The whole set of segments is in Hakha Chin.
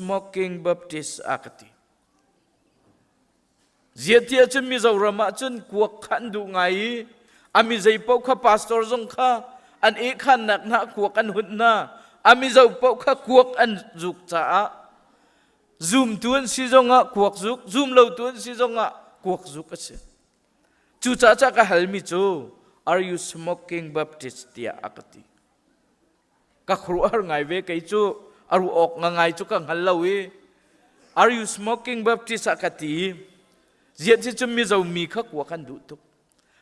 smoking Baptist a ka ti. Ziah tiah cun Mizoram ah cun kuak kha an duh ngai i a mi zei paoh kha pastor zong kha an ehkhannak hna kuak an hunh hna. A mizo paoh kha kuak an zuk caah zumtu an si zongah kuak zuk, zum lotu an si zongah kuak zuk a si. Cucaah ca ka halmi cu are you smoking Baptist tiah a ka ti. Ka khuaruahhar ngai ve kei cu a ruah awk ngai cu ka hngal lo i are you smoking Baptist ah ka ti. Ziah ti cu Mizo mi kha kuak an duh tuk.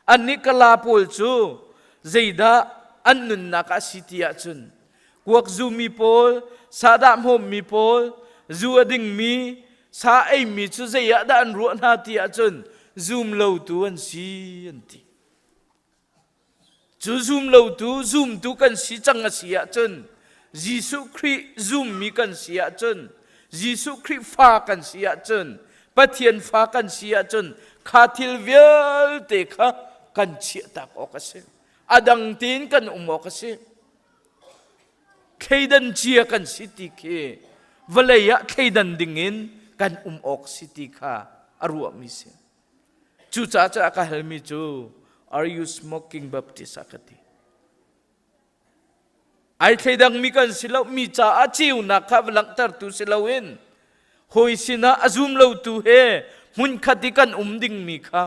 Annih kala pawl cu zeidah an nunnak ah si ti ahcun kuak zumi pawl, sahdah hmawmmi pawl, zu a dingmi, sa eimi cu zei ah dah an ruah hna ti ahcun zum lotu an si an ti. Cu zum lotu zumtu kan si cang a si ahcun Jesuh Khrih zummi kan si ahcun Jesuh Khrih fa kan si ahcun Pathian fa kan si ahcun kha thil vialte kha kan chiahtak awk a si. A dang tein kan um awk a si. Thleidan cia kan si ti khi vawlei ah thleidan dingin kan um awk si ti kha a ruahmi si. Cucaah cu a ka halmi cu are you smoking Baptist a ka ti. Ai thleidangmi kan si lo mi caah ceunak kha va langhtertu si loin hawi sinah a zum lotu he hmunkhat i kan um dingmi kha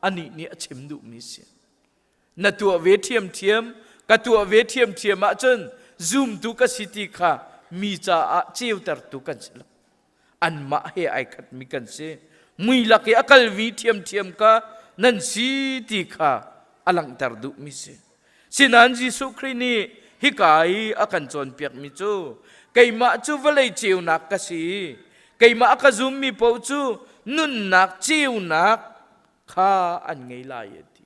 anih nih a chim duhmi si. Na tuah ve ṭhiamṭhiam, ka tuah ve ṭhiamṭhiam ahcun zumtu ka si ti kha mi caah ceutertu kan si lo. Anmah he ai khatmi kan si. Mui lak i a kalmi ṭhiamṭhiam kha nan si ti kha a langhter duhmi si. Sinain Jesuh Khrih nih hika i a kan cawnpiakmi cu keimah cu vawlei ceunak ka si i keimah a ka zummi paoh cu nunnak ceunak kha an ngei lai a ti.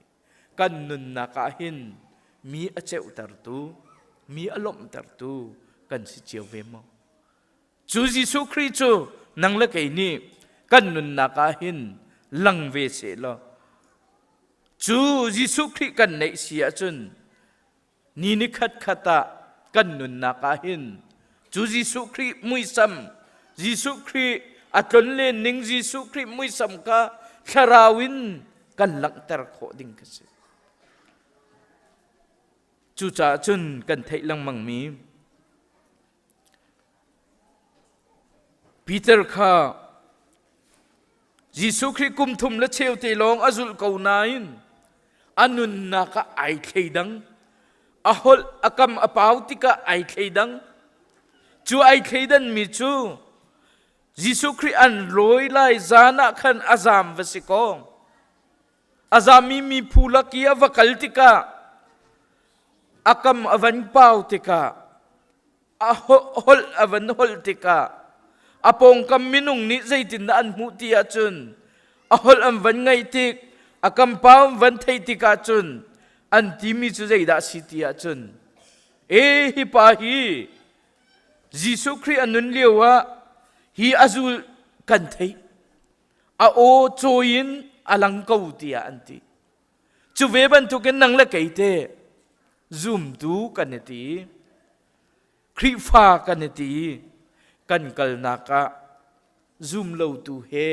Kan nunnak ah hin mi a ceuhtertu, mi a lawmhtertu kan si cio ve maw? Cu Jesuh Khrih cu nang le kei nih kan nunnak ah hin lang ve seh law cu Jesuh Khrih kan neih si ahcun ni ni khat khat ah kan nunnak ah hin cu Jesuh Khrih muisam Jesuh Khrih a tlonlen ning Jesuh Khrih muisam kha thlarau in kan langhter khawh ding ka si. Cucaah cun kan theih lengmang mi Peter kha Jesuh Khrih kum thum le cheu te lawng a zulh ko nain a nunnak ah ai thleidang a holh a kam a pau tikah ai thleidang cu ai thleidan mi cu Jesuh Khrih an lawi lai zan ah khan a zam va si kaw a zami mi phu lak i a va kal tikah a kam a van pau tikah a holh a van holh tikah a pawngkam minung nih zeitindah an hmuh ti ahcun a holh an van ngaih tik a kam pau an van theih tikah cun an timi cu zeidah a si ti ahcun e hi pa hi Jesuh Khrih a nun lio ah hi a zul kan theih a aw cawi in a lang ko tiah an ti cu ve bantukin nang le kei te zumtu kan i ti Khrihfa kan i ti kan kalnak ah zum lotu he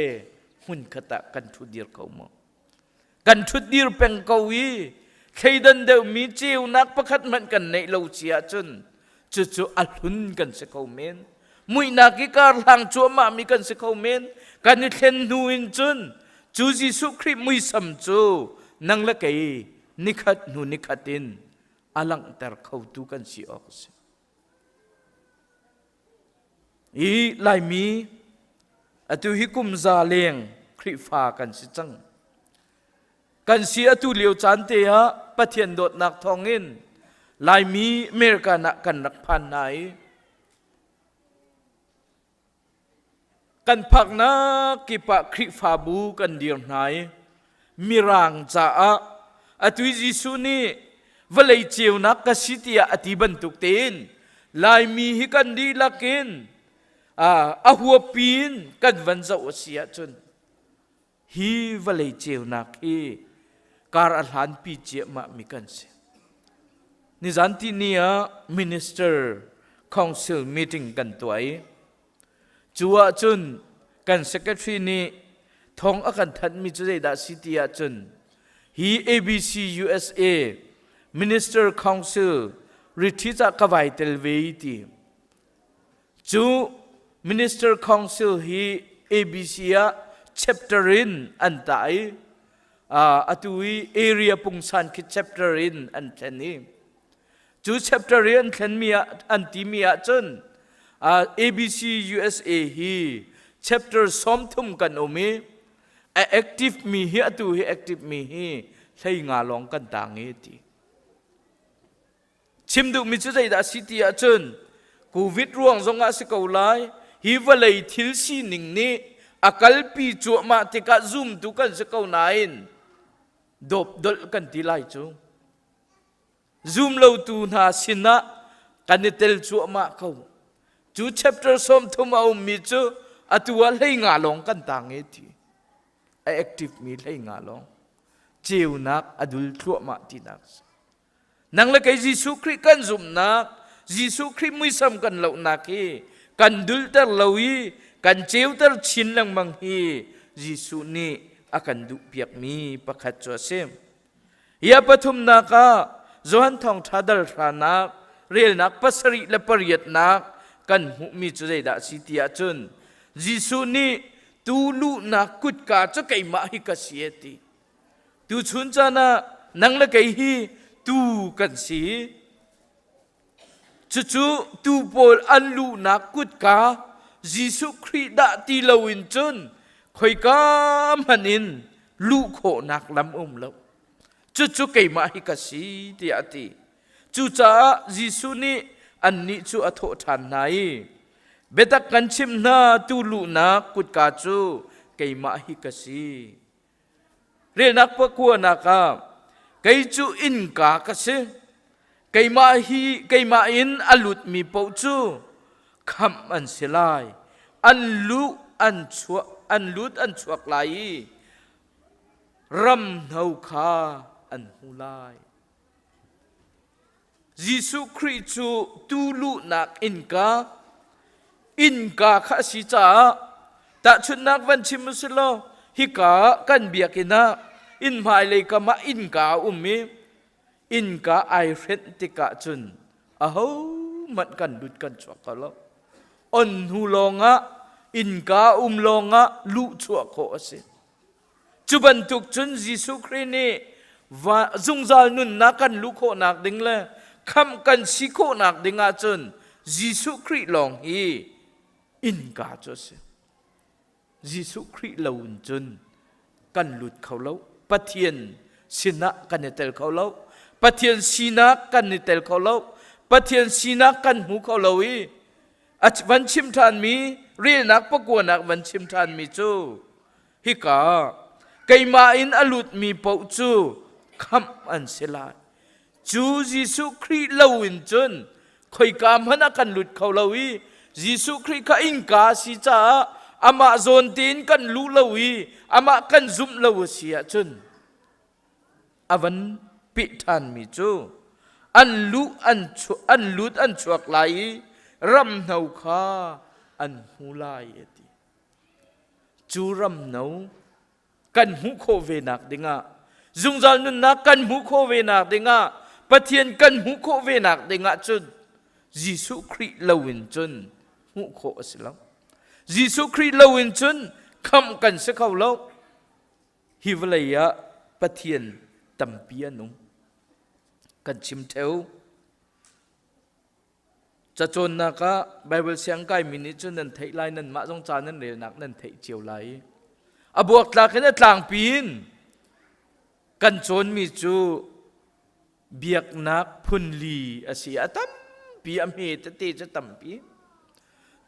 hmunkhat ah kan ṭhudir ko maw kan ṭhutdir peng ko i thleidan deuhmi ceunak pakhat hmanh kan neih lo si ahcun cucu a hlun kan si kho men muihnak i kar hlang cuahmah mi kan si kho men kan i thlen hnu in cun cu Jesuh Khrih muisam cu nang le kei nikhat hnu nikhat in a langhter khotu kan si awk a si I Laimi atu hi kum za leng Khrihfa kan si cang. Kan si atu lio caan te ah Pathian dawtnak thawngin Laimi American ah kan rak phan hna i kan phaknak kip ah Khrihfabu kan dir hna i Mirang caah atu i Jesuh nih vawlei ceunak ka si tiah a ti bantuk tein Laimi hi kan dihlak in a huapi in kan van zoh a si ahcun hi vawlei ceunak hi kar a hlanpi ciahmah mi kan si. Nizan tihni ah Minister Council meeting kan tuah i. Cu ahcun kan secretary nih thong a kan thanhmi cu zeidah si ti ahcun hi ABC USA Minister Council retreat ah ka vai tel ve i ti. Cu Minister Council hi ABC ah chapter in an tah i atu i area pungsan khi chapter in an thlen i Cu chapter i an thlenmi ah an timi ahcun ABC USA hi chapter 30 kan um i a active mi hi atu hi active mi hi hlei nga lawng kan tang i ti. Chim duhmi cu zeidah a si ti ahcun COVID ruang zongah si ko lai hi vawlei thil sining nih a kalpi cuahmah tikah zumtu kan si ko nain dawpdolh kan ti lai cu. Zumlotu hna sinah kan i tel cuahmah ko. Cu chapter 30 a ummi cu atu ah hlei nga lawng kan tang e ti. A active mi hlei nga lawng. Ceunak a dul thluahmah tinak si. Nang le kei Jesuh Khrih kan zumhnak, Jesuh Khrih muisam kan lohnak hi kan dulter lo i kan ceuter chin lengmang hi Jesuh nih a kan duhpiakmi pakhat cu a si. Hi a pathumnak ah Johan Thawngṭha dal hranak relnak pasarih le pariatnak kan hmuhmi cu zeidah a si ti ahcun Jesuh nih tuu luhnak kutka cu keimah hi ka si a ti. Tuchun caan ah nang le kei hi tuu kan si. Cucu tuu pawl an luhnak kutka Jesuh Khrih dah ti loin cun khoika hmanh in luh khawhnak lam um lo. Cucu keimah hi ka si tiah a ti. Cucaah Jesuh nih annih cu a thawh ṭhan hna i, Biatak kan chimh hna, tuu luhnak kutka cu keimah hi ka si. Relnak pakuanak ah kei cu innka ka si. Keimah hi keimah in a lutmi paoh cu khamh an si lai. An luh an chuah an lut an chuak lai i ramhno kha an hmu lai. Jesuh Khrih cu tuu luhnak innka innka kha a si caah tahchunhnak van chim u si law hika kan biakinn ah inn hmailei kam ah innka a um i innka ai hrenh tikah cun ahohmanh kan lut kan chuak kho lo. On hnu lawngah innka um lawngah luh chuah khawh a si. Cu bantuk cun Jesuh Khrih nih zungzal nunnak kan luh khawhnak ding le khamh kan si khawhnak ding ahcun Jesuh Khrih lawng hi innka cu a si. Jesuh Khrih lo in cun kan lut kho lo. Pathian sinah kan i tel kho lo. Pathian sinak kan i tel kho lo. Pathian sinak kan hmu kho lo i a van chim ṭhanmi relnak pakuanak van chim ṭhanmi cu Hika keimah in a lutmi paoh cu khamh an si lai. Cu Jesuh Khrih lo in cun khoika hmanh ah kan lut kho lo i Jesuh Khrih kha innka a si caah amah zawn tein kan luh lo i amah kan zumh lo a si ahcun a van peh ṭhanmi cu an luh an chuak an lut an chuak lai i ramhno kha an hmu lai a ti. Cu ramno kan hmuh khawh ve nak dingah zungzal nunnak kan hmuh khawh ve nak dingah Pathian kan hmuh khawh ve nak dingah cun Jesuh Khrih loin cun hmuh khawh a si lo. Jesuh Khrih loin cun khamh kan si kho lo. Hi vawlei ah Pathian tampi an um. Kan chim theo. Cacawnnak ah Baibal siang kaimi nih cun nan theih lai, nanmah zong ca nan relnak nan theih cio lai. A buaktlak in a tlangpi in kan cawnmi cu biaknak phunli a si. A tampi, a hme tete cu tampi.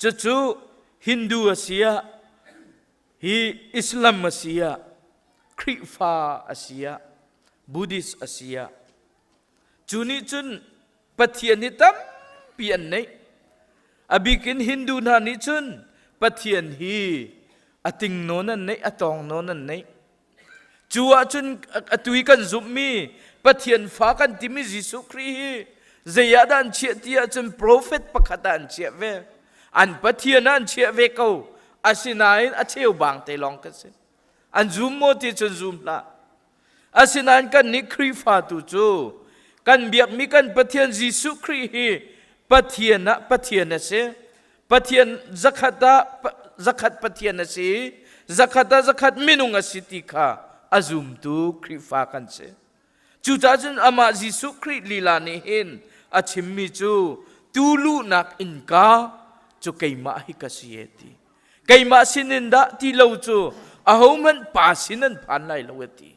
Cucu Hindu a si ah, hi Islam a si ah, Khrihfa a si ah, Buddhist a si ah, Cu nih cun Pathian hi tampi an neih. A bik in Hindu hna nih cun Pathian hi a ting nawn an neih, a tawng nawn an neih. Cu ahcun atu i kan zumhmi Pathian fa kan timi Jesuh Khrih hi zei ah dah an chiah ti ahcun profet pakhat ah an chiah ve. An Pathian ah an chiah ve ko. Asinain a cheu bang te lawng kan si. An zum maw ti cun zum hlah. Asinain kannih Khrihfa tu cu kan biakmi kan Pathian Jesuh Khrih hi Pathian ah Pathian a si. Pathian zakhat ah zakhat Pathian a si. Zakhat ah zakhat minung a si ti kha a zumtu Khrihfa kan si. Cucaah cun amah Jesuh Khrih lila nih hin a chimmi cu tu luhnak innka cu keimah hi ka si e ti. Keimah sinin dah ti lo cu ahohmanh pa sin an phan lai lo a ti.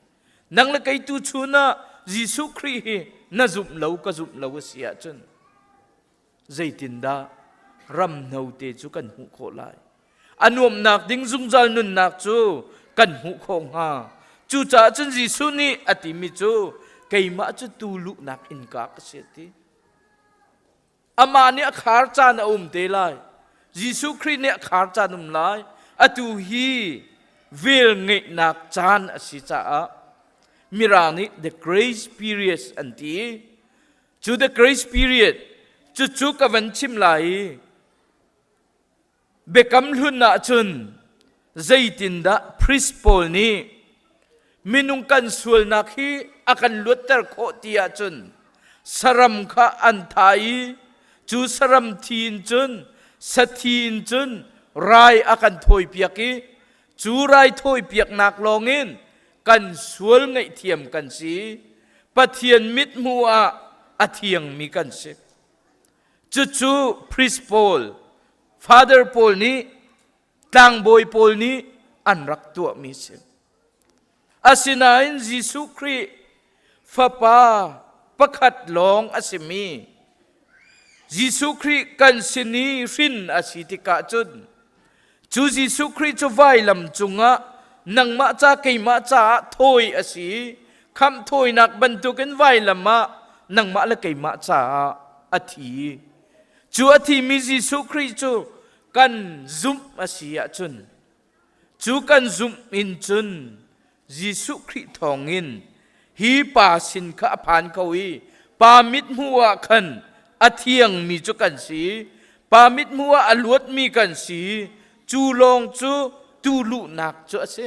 Nang le kei tu chun ah Jesuh Khrih hi na zumh lo ka zumh lo a si ahcun zeitindah ram hnote cu kan hmuh khawh lai? A nuamnak ding zungzal nunnak cu kan hmuh khawh hnga. Cucaah cun Jesuh nih a timi cu keimah cu tuu luhnak innka ka si a ti. Amah nih a khar caan a um te lai. Jesuh Khrih nih a khar caan um lai. Atu hi vel ngeihnak caan a si caah Mirang nih the grace period an ti. Cu the grace period cucu ka van chim lai i Biakam hlun ahcun zeitindah priest pawl nih minung kan sualnak hi a kan luatter khawh ti ahcun saram kha an thah i cu saram thi in cun sathi in cun rai a kan thawipiak i cu rai thawipiaknak lawngin kan sual ngaihthiam kan si. Pathian mithmuh ah a thiangmi kan si. Cucu priest pawl, father pawl nih, tlangbawi pawl nih an rak tuahmi si. Asinain Jesuh Khrih fapa pakhat lawng a simi Jesuh Khrih kan sin i hrin a si tikah cun cu Jesuh Khrih cu vailam cungah nangmah ca keimah caah thawi a si khamh thawinak bantukin vailam ah nangmah le keimah caah a thi. Cu a thimi Jesuh Khrih cu kan zumh a si ahcun cu kan zumh in cun Jesuh Khrih thawngin hi pa sin kha a phan ko i pa mithmuh ah khan a thiangmi cu kan si pa mithmuh ah a luatmi kan si cu lawng cu tu luhnak cu a si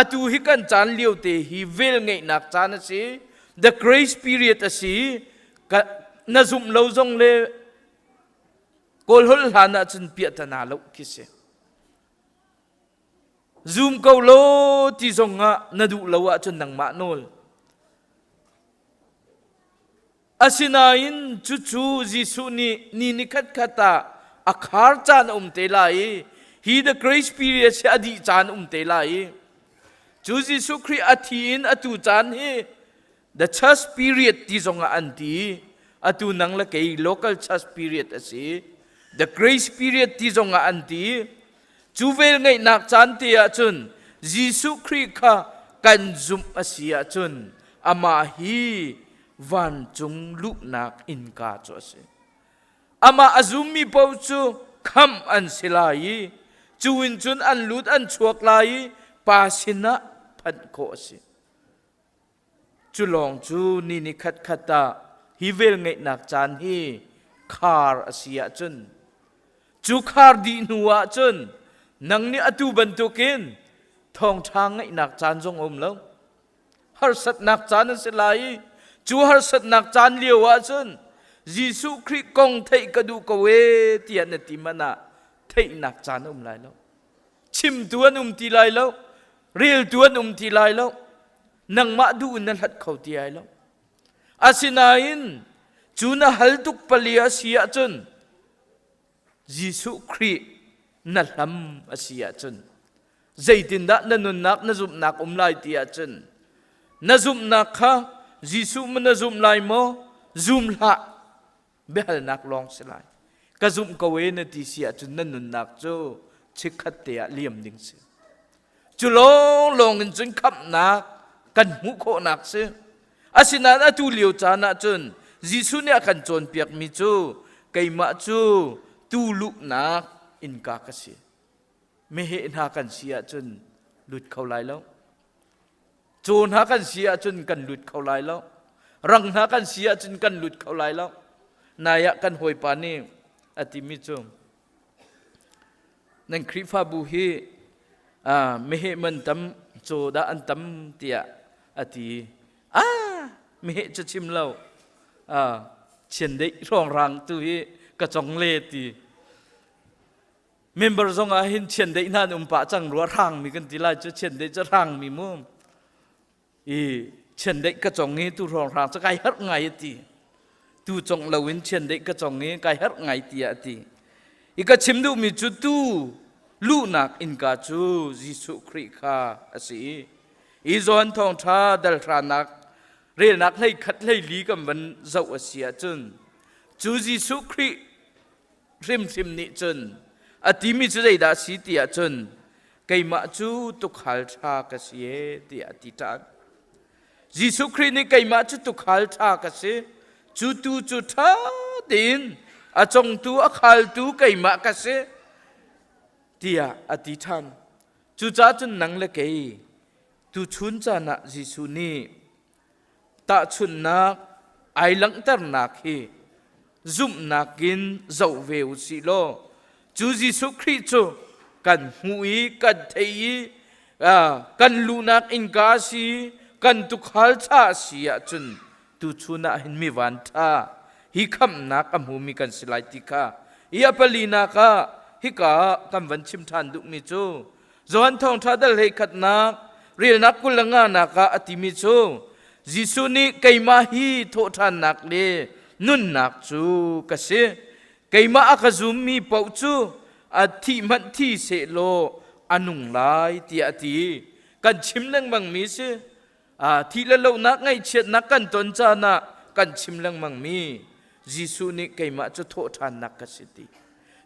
atu hi kan caan lio te hi vel ngeihnak caan a si the grace period a si na zumh lo zong le kawl holh hlan ah cun piahtana lo khi si Zum ko law ti zongah na duh lo ahcun nangmah nawl. Asinain cucu Jesuh nih ni ni khatkhat ah a khar caan a um te lai i hi the grace period hi a dih caan um te lai i cu Jesuh Khrih a thi in atu caan hi the church period ti zongah an ti atu nang le kei local church period a si the grace period ti zongah an ti Cu velngeihnak caan te ahcun Jesuh Khrih kha kan zumh a si ahcun amah hi vancung luhnak innka cu a si. Amah a zummi paoh cu khamh an si lai i cu in cun an lut an chuak lai i Pa sinah phanh khawh a si. Cu lawng cu ni ni khatkhat ah hi velngeihnak caan hi khar a si ahcun cu khar dih hnu ahcun nang nih atu bantukin thawngṭha ngaihnak caan zong a um lo. Harsatnak caan a si lai i cu harsatnak caan lio ahcun Jesuh Khrih kong theih ka duh ko ee tiah na ti hmanh ah theihnak caan a um lai lo. Chimtu an um ti lai lo. Reltu an um ti lai lo. Nangmah duh in na hlat kho ti ai lo. Asinain cu na hal tuk pali a si ahcun Jesuh Khrih na hlam a si ahcun zeitindah na nunnak na zumhnak um lai ti ahcun na zumhnak kha Jesuh na zum lai maw zum hlah biahalnak lawng si lai ka zumh ko e na ti si ahcun na nunnak cu chikkhat te ah liam ding si cu lawnglawng in cun khamhnak kan hmuh khawhnak si asinain atu lio caan ah cun Jesuh nih a kan cawnpiakmi cu keimah cu tu luhnak innka ka si meheh hna kan si ahcun lut kho lai lo Caw hna kan si ahcun kan lut kho lai lo. Rang hna kan si ahcun kan lut kho lai lo. Nai ah kan hawipa nih a timi cu. Nan Khrihfabu hi meheh man tam caw dah an tam tiah a ti. Ah, meheh cu chim lo. Chiandeih hrawngrang tu hi ka cong le ti. Member zong ah hin chiandeih hna an um pah cang rua hrangmi kan ti lai cu chiandeih cu hrangmi mu. I chiandeih ka cong i tu hrawnghrang cu kai harh ngai a ti. Tu cong loin chiandeih ka cong i kai harh ngai tiah a ti. I ka chim duhmi cu tu luhnak innka cu Jesuh Khrih kha a si i i Johan thawngṭha dal hranak relnak hlei khat hlei li kan van zoh a si ahcun cu Jesuh Khrih hrimhrim nih cun a timi cu zeidah a si ti ahcun keimah cu tukhal ṭha ka si e tiah a ti ṭhan. Jesuh Khrih nih keimah cu tukhal ṭha ka si, cu tu cu ṭha tein a congtu a khaltu keimah ka si tiah a ti ṭhan. Cucaah cun nang le kei tuchun caan ah Jesuh nih Tahchunhnak ai langhternak hi zumhnak in zoh ve u sih law cu Jesuh Khrih cu kan hmuh i kan theih i kan luhnak innka a si kan tukhal cha a si ahcun tuchun ah hin mi van ṭha hi khamhnak a hmumi kan si lai ti kha hi a palinak ah hika kan van chim ṭhan duhmi cu Johan Thawngṭha dal hlei khatnak relnak 25 nak ah a timi cu Jesuh nih keimah hi thawhṭhannak le nunnak cu ka si. Keimah a ka zummi paoh cu a thih hmanh thi sehlaw a nung lai tiah a ti. Kan chim lengmangmi si. Thih le lohnak ngaihchiatnak kan ton caan ah kan chim lengmangmi Jesuh nih keimah cu thawhṭhannak ka si ti.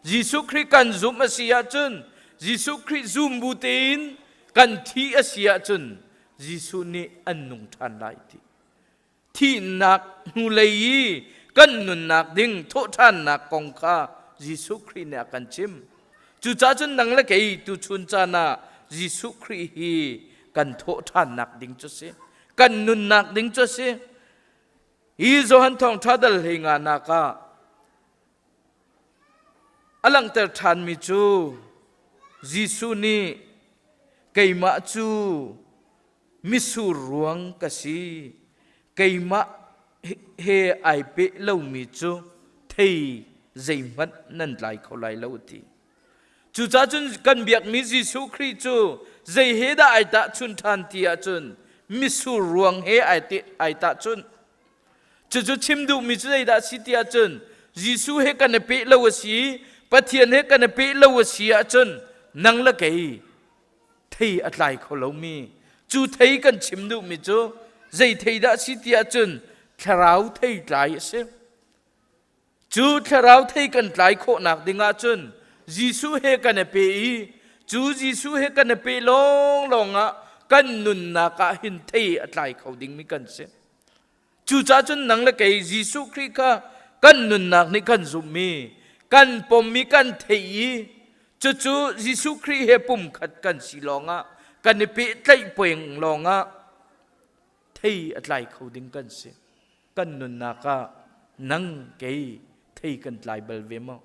Jesuh Khrih kan zumh a si ahcun Jesuh Khrih zum bu tein kan thih a si ahcun Jesuh nih an nung ṭhan lai ti. Thihnak hnulei i kan nunnak ding thawhṭhannak kong kha Jesuh Khrih nih a kan chim. Cucaah cun nang le kei tuchun caan ah Jesuh Khrih hi kan thawhṭhannak ding cu si. Kan nunnak ding cu si. Hi Johan Thawngṭha dal hlei nga nak ah a langhter ṭhanmi cu Jesuh nih keimah cu misur ruang ka si keimah he ai peh lomi cu thei zeihmanh nan tlai kho lai lo a ti. Cucaah cun kan biakmi Jesuh Khrih cu zei he dah ai tahchunh ṭhan ti ahcun misur ruang he ai tahchunh. Cucu chim duhmi cu zeidah a si ti ahcun Jesuh he kan i peh lo a si, Pathian he kan i peh lo a si ahcun nang le kei thei a tlai kho lomi cu thei kan chim duhmi cu zei thei dah a si ti ahcun thlarau thei tlai a si. Cu thlarau thei kan tlai khawhnak ding ahcun Jesuh he kan i pe i cu Jesuh he kan i pe lawnglawng ah kan nunnak ah hin thei a tlai kho dingmi kan si. Cucaah cun nang le kei Jesuh Khrih kha kan nunnak nih kan zumhmi, kan pommi, kan theih i cucu Jesuh Khrih he pumkhat kan si lawngah kan i pehtlaih peng lawngah thei a tlai kho ding kan si. Kan nunnak ah nang kei thei kan tlai bal ve maw?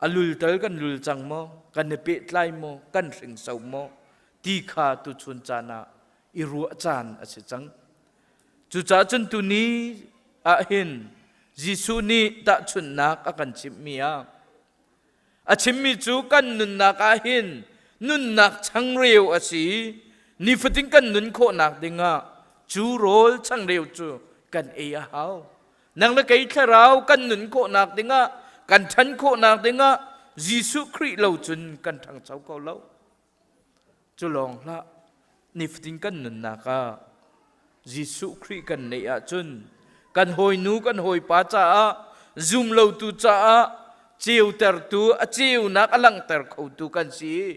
A lul tal kan lul cang maw? Kan i pehtlai maw? Kan hringso maw? Ti kha tuchun caan ah i ruah caan a si cang. Cucaah cun tuni ah hin Jesuh nih tahchunhnak a kan chimhmi ah a chimmi cu kan nunnak ah hin nunnak changreu a si nifatin kan nun khawhnak dingah cu rawl changreu cu kan ei a hau Nang le kei thlarau kan nun khawhnak dingah, kan ṭhan khawhnak dingah Jesuh Khrih lo cun kan ṭhangcho ko lo. Cu lawng hlah, nifatin kan nunnak ah Jesuh Khrih kan neih ahcun kan hawinu kan hawipa caah zumlotu caah ceutertu a ceunak a langhter khotu kan si.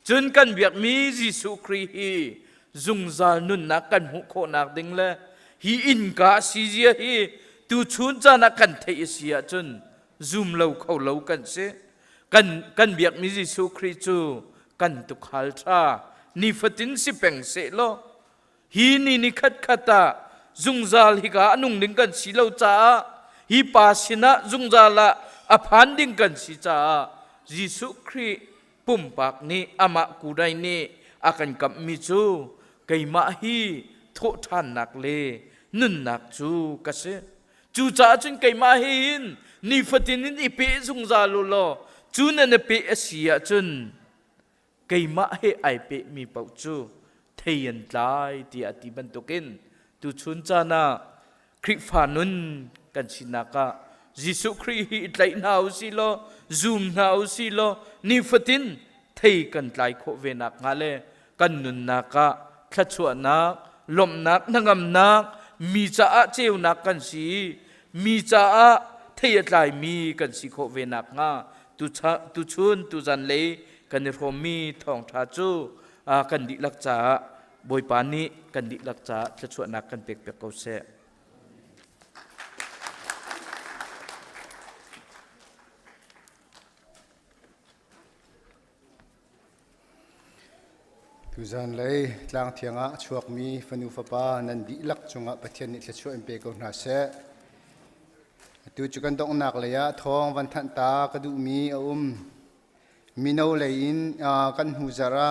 Cun kan biakmi Jesuh Khrih hi zungzal nunnak kan hmuh khawhnak ding le hi innka a si zia hi tuchun caan ah kan theih a si ahcun zum lo kho lo kan si. Kan, kan biakmi Jesuh Khrih cu kan tukhal ṭha nifatin si peng seh law hi ni ni khat khat ah zungzal hika a nung ding kan si lo caah hi pa sinah zungzal ah a phan ding kan si caah. Jesuh Khrih pumpak nih amah kudai nih a kan kamhmi cu keimah hi thawhṭhannak le nunnak cu ka si. Cucaah cun keimah he hin nifatin in i peh zungzal u law cu nan i peh a si ahcun keimah he ai pehmi paoh cu thei an tlai tiah a ti bantukin tuchun caan ah Khrihfa nun kan sinak ah Jesuh Khrih hi i tlaih hna u sih law zum hna u sih law nifatin thei kan tlai khawh ve nak hnga le kan nunnak ah thluachuahnak lawmhnak hnangamnak mi caah ceunak kan si mi caah thei a tlaimi kan si khawh ve nak hnga tuchun tuzan lei kan i hrawmmi thawngṭha cu kan dihlak caah Bawipa nih kan dihlak caah thluachuahnak kan pek piak ko seh. Tuzan lei tlangthiang ah a chuakmi fanu fapa nan dihlak cungah Pathian nih thluachuah in pe ko hna seh. Atu cu kan donghnak lei ah thawng van thanh ta ka duhmi a um. Mino lei in kan hnu zarh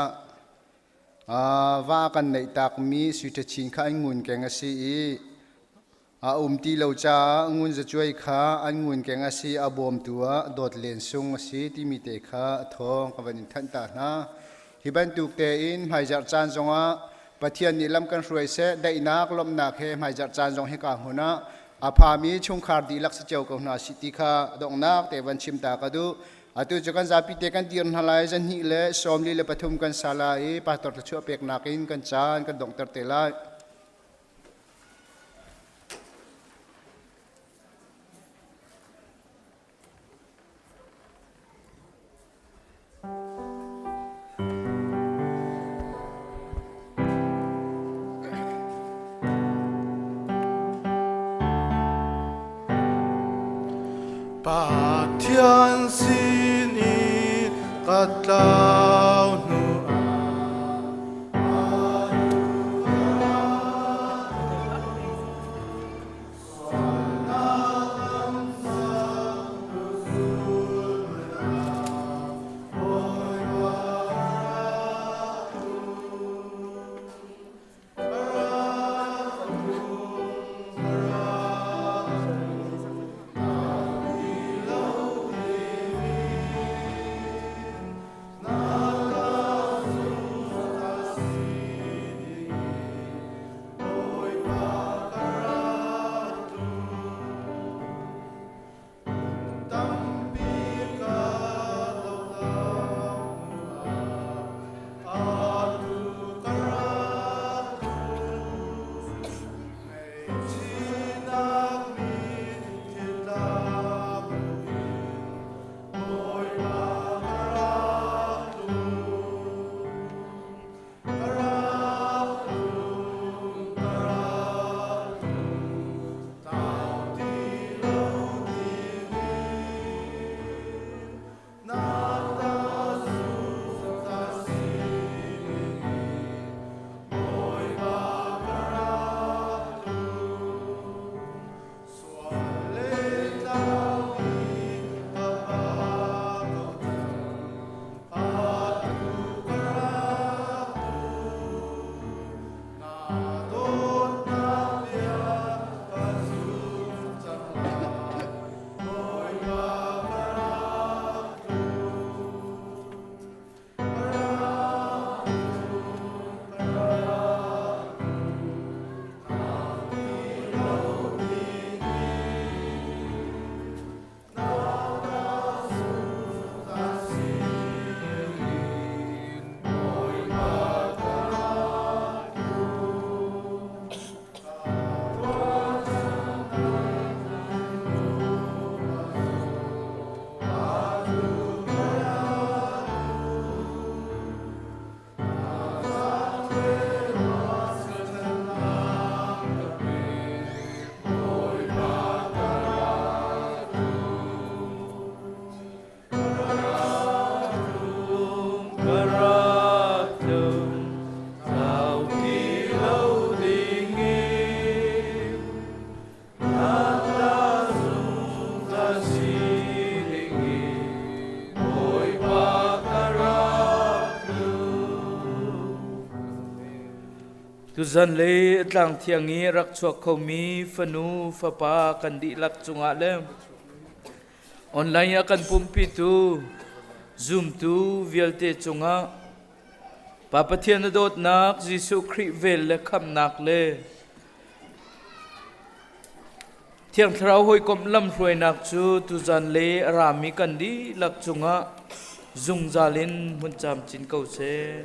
ah va kan neih takmi sui ṭhachin kha an ngun keng a si i A um ti lo caah ngun zacuai kha an ngunkeng a si, a bawmtu ah dawt len sung a si timi te kha a thawng ka van in thanh ta hna. Hi bantuk tein hmaizarh caan zongah Pathian nih lam kan hruai seh, daihnak, lawmhnak he hmaizarh caan zong hika hmun ah a phami chungkhar dihlak si cio ko hna sih ti kha donghnak te van chim ta ka duh. Atu cu kan zapi te kan dir hna lai, zan 2 le 43 kan sa lai i pastor thluachuah peknak in kan caan kan donghter te lai. Pathian sin i ka tlau hnu ah. Tuzan le tlang thiang i rak chuak khomi fanu fapa kan dihlak cungah le online a kan pumpitu zumtu vialte cungah Pa Pathian na dawtnak Jesuh Khrih vel le khamnak le Thiang Thlarau hawikomh lamhruainak cu tuzan le a rami kan dihlak cungah zungzal in hmun camcin ko seh.